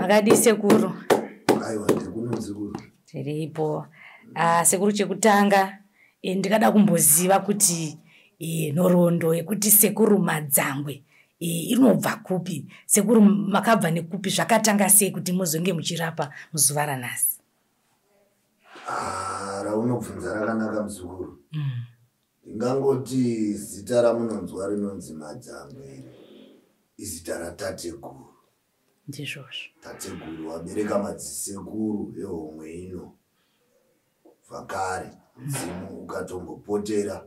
Makadii sekuru? Aiwa, ndiri kuno muzukuru. Tiripo. Sekuru, chekutanga ndingada kumboziva kuti nhoroondo yekuti Sekuru Madzangwe inobva kupi? Sekuru, makabva nekupi? Zvakatanga sei kuti muzonge muchirapa muzuva ranhasi? Ah, raunobvunza rakanaka muzukuru. Ndingangoti zita ramunonzwa rinonzi Madzangwe iri izita ratateguru. Ndizvozvo. Tateguru vabereka madzisekuru ehomwe ino kubva kare. Mudzimu ukatombopotera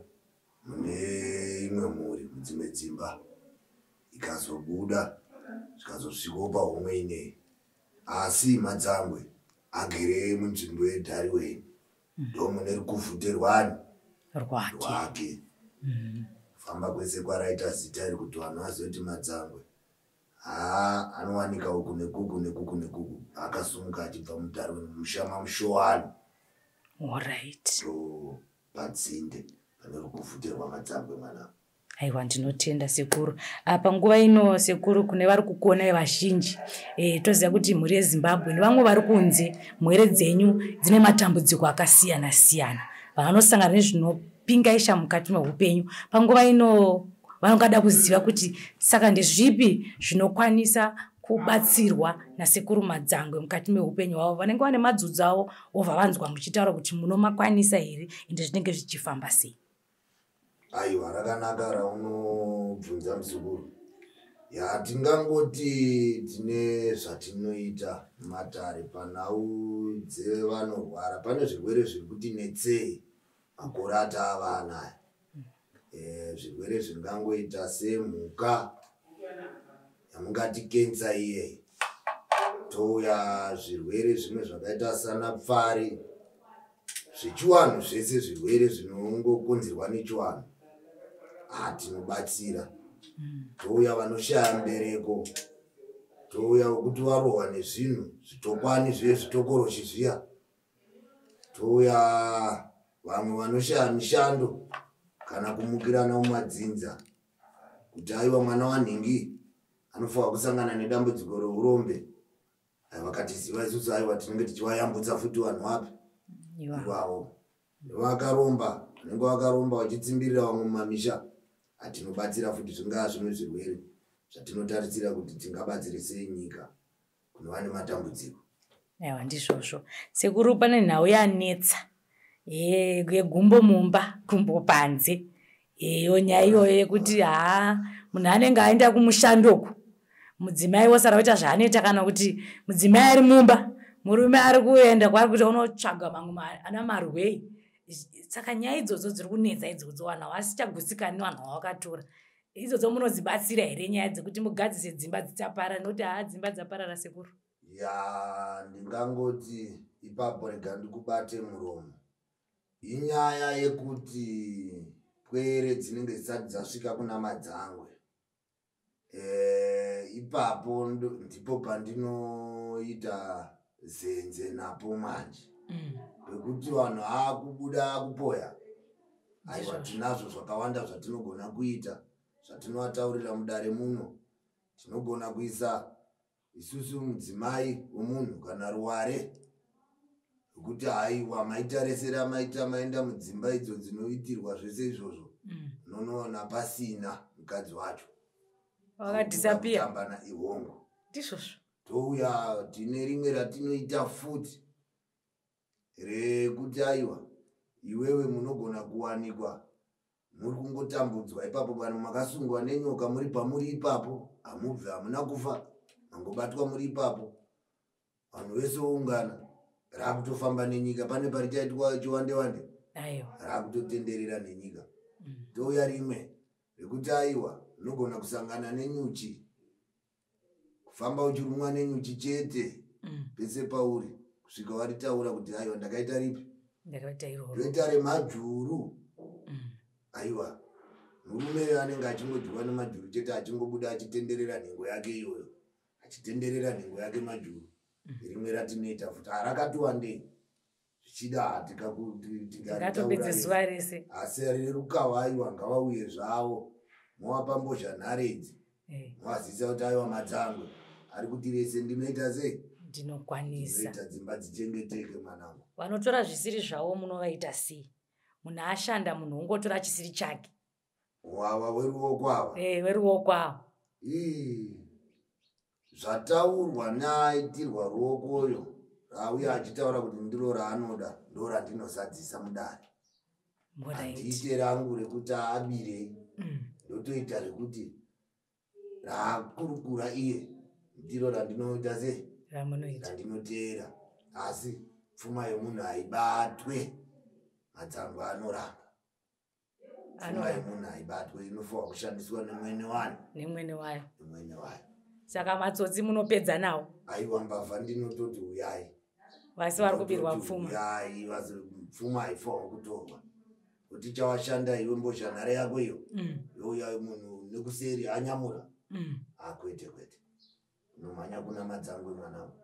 mune imwe mhuri, mudzimwe dzimba, ikazobuda zvikazosvikawo pahomwe ineyi. Asi Madzangwe agere munzvimbo yeDhariweni, ndo mune rukuvhute rwani rwake. Rwake. Kufamba kwese kwaraita zita iri kuti vanhu vazoti Madzangwe, haa, anowanika uku nekuku nekuku nekuku. Akasumuka achibva muDhariweni, mumusha maMushowani. Ndo padzinde pane rukuvhute rwaMadzangwe, mwana. Aiwa, ndinotenda sekuru. Panguva ino sekuru, kune vari kukuonai vazhinji, toziva kuti mhuri yeZimbabwe nevamwe vari kunze, mhwere dzenyu dzine matambudziko akasiyana siyana vanosangana nezvinopingaisha mukati meupenyu. Panguva ino vanongada kuziva kuti saka ndezvipi zvinokwanisa kubatsirwa naSekuru Madzangwe mukati meupenyu hwavo. Vanenge vane madzudzo avo, vobva vanzwa muchitaura kuti munomakwanisa here, ende zvinenge zvichifamba sei? Aiwa, rakanaka raunobvunza muzukuru. Ya, tingangoti tine zvatinoita mumatare panhau dzevanorwara. Pane zvirwere zviri kuti netsei makore atava anaya. Zvirwere zvingangoita semhuka yamungati kensa iyei, touya zvirwere zvimwe zvakaita sana pfari, zvechiwanhu zvese, zvirwere zvinongokonzerwa nechiwanhu, tinobatsira. Touya vanoshaya mbereko, touya wekuti varohwa nezvinhu zvitokwani zviye, zvitokoroshi zviya, touya vamwe vanoshaya mishando kana kumukirana mumadzinza kuti aiwa, mwana wanhingi anofanwa kusangana nedambudziko reurombe. Aiwa, vakatiziva isusu, aiwa, tinenge tichivayambutsa futi vanhu vapi ivavo vakaromba, vanenge vakaromba vachitsimbirira vamwe mumamisha. Hatinobatsira futi, zvingava zvimwe zvirwere zvatinotarisira kuti tingabatsire sei nyika kunova nematambudziko. Aiwa, ndizvozvo sekuru. Pane nhau yanetsa yegumbo mumba, gumbo panze. Iyo nyaya iyoyo yekuti haa, munhu anenge aenda kumushandoku, mudzimai wosara kuita zvaanoita, kana kuti mudzimai ari mumba, murume ari kuenda kwaari kuita unotsvaga mamwe ana marwei. Saka nyaya idzodzo dziri kunetsa idzodzo, vanhu havasichagutsikani vanhu vavakatora. Idzodzo munodzibatsira here, nyaya dzekuti mugadzise dzimba dzichaparara? Nokuti haa, dzimba dzaparara sekuru. Ya, ndingangoti ipapo rega ndikubate muromo. Inyaya yekuti pwere dzinenge dzisati dzasvika kuna Madzangwe. Ipapo ndipo pandinoita zenze napo manje, pekuti vanhu akubuda kupoya. Aiwa, tinazvo zvakawanda zvatinogona kuita, zvatinovataurira mudare muno. Tinogona kuisa isusu mudzimai wemunhu kana ruware rwekuti haiwa, maita rese ramaita, maenda mudzimba idzo dzinoitirwa zvese izvozvo, unonoona pasina mukadzi wacho. Wakadisappear. Kutambana ihongo. Ndizvozvo. Touya tine rimwe ratinoita futi rekuti aiwa, iwewe munogona kuwanikwa muri kungotambudzwa ipapo pano, makasungwa nenyoka muri pamuri ipapo, hamubve, hamuna kufa, mangobatwa muri ipapo. Vanhu vese voungana, raakutofamba nenyika. Pane parichaitwa chiwande wande, raakutotenderera nenyika. Touya rimwe rekuti aiwa, unogona kusangana nenyuchi, kufamba uchirumwa nenyuchi chete pese pauri, kusvika waritaura kuti aiwa, ndakaita ripi? Ndakaita iroro. Toita remajuru. Aiwa, murume anenge achingodyiwa nemajuru chete, achingobuda achitenderera nhengo yake iyoyo, achitenderera nhengo yake majuru. Rimwe ratinoita futi harakati wandei, zvichida Tingatopedze zuva rese. Asi rerukawa, aiwa, ngavauye zvavo, movapa mbozha nhare idzi, movazivisa kuti aiwa, Madzangwe Ari kuti rese ndinoita sei? Ndinokwanisa. Ndinoita dzimba dzichengeteke mwanangu. Vanotora zvisiri zvavo munovaita sei? Munhu ashanda, munhu ungotora chisiri chake. Wawa weruoko ava. Weruoko ava. Zvataurwa neaitirwa ruokoyo rauya achitaura kuti ndiro raanoda, ndo randinozadzisa mudare. Handiite rangu rekuti aabirei, ndotoita rekuti raakurukura iye ndiro randinoita sei, randinoteera. Asi pfuma yemunhu haibatwe, madzangwe anoramba. Pfuma yemunhu haibatwe, inofanwa kushandiswa nemwene wayo. Nemwene wayo. Nemwene wayo. Saka matsotsi munopedza nawo? Aiwa, mbavha ndinototi uyai. Vasi vari kubirwa pfuma. Uyai, pfuma haifanwa kutorwa. Kuti chawashanda iwe mbozhanhare yako iyo, youya munhu nekuseri anyamura. Akwete kwete. Unomhanya kuna madzangwe mwanangu.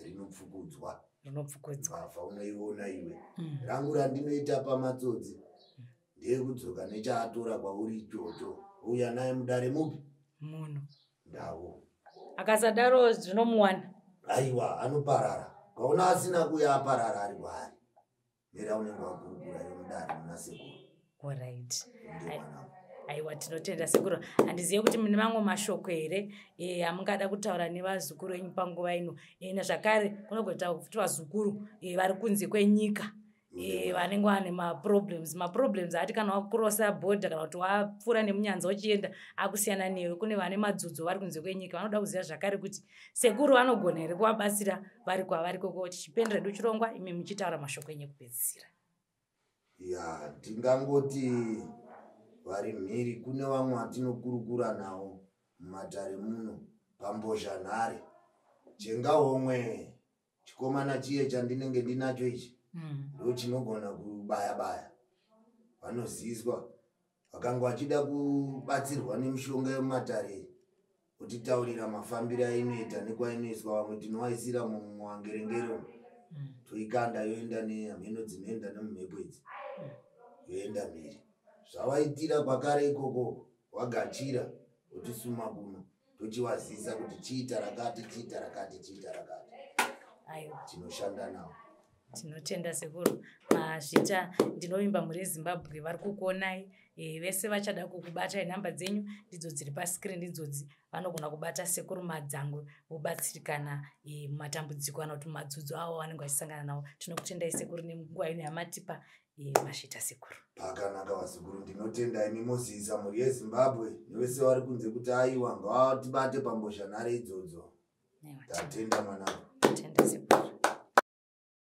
Rinopfukudzwa. Rinopfukudzwa. Mbavha unoiona iwe. Rangu randinoita pamatsotsi ndeyekudzoka nechaatora kwauri ichocho. Uya naye mudare mupi? Munhu. Ndavo. Akasadaro zvinomuwana. Aiwa, anoparara. Kaona asina kuya aparara ari kwaari. Mera unenge wakurukura iwe mudare muna sekuru. Alright. Aiwa, tinotenda sekuru. Handizive kuti mune mamwe mashoko here amungada kutaura nevazukuru venyu panguva ino. Nezvakare kunogoita kuti vazukuru vari kunze kwenyika vanenge vane maproblems. Maproblems ati kana wakurosa bhodha kana kuti wapfuura nemunyanza uchienda akusiyana newe. Kune vane madzudzo vari kunze kwenyika vanoda kuziva zvakare kuti sekuru vanogona here kuvabatsira vari kwavari koko. Tichipendera redu chirongwa imi muchitaura mashoko enyu ekupedzisira. Ya, ndingangoti vari mhiri kune vamwe vatinokurukura navo mumatare muno pambozhanhare. Chengahomwe chikomana chiye chandinenge ndinacho ichi ndo chinogona kubaya baya. Vanoziswa vakanga vachida kubatsirwa nemishonga yemumatare, kutitaurira mafambiro ainoita nekwainoiswa. Vamwe tinovaisira muwangerengere, toikanda yoenda nehameno dzinoenda nemumhepo idzi, yoenda mhiri. Zvavaitira kwakare ikoko wagachira wotisuma kuno, tochivazisa kuti chiita rakati, chiita rakati, chiita rakati. Aiwa, tinoshanda navo. Tinotenda sekuru. Mazvita. Ndinovimba mhuri yeZimbabwe vari kukuonai, vese vachada kukubatai, nhamba dzenyu ndidzo dziri paskirini idzodzi. Vanogona kubata sekuru Madzangwe vobatsirikana mumatambudziko kana kuti mumadzudzo avo vanenge vachisangana nawo. Tinokutendai sekuru nenguva ino yamatipa. Mazvita sekuru. Pakanaka vazukuru, ndinotenda imi mozivisa mhuri yeZimbabwe nevese vari kunze kuti aiwa, ngavatibate pambozhanhare idzodzo. Tatenda mwanangu.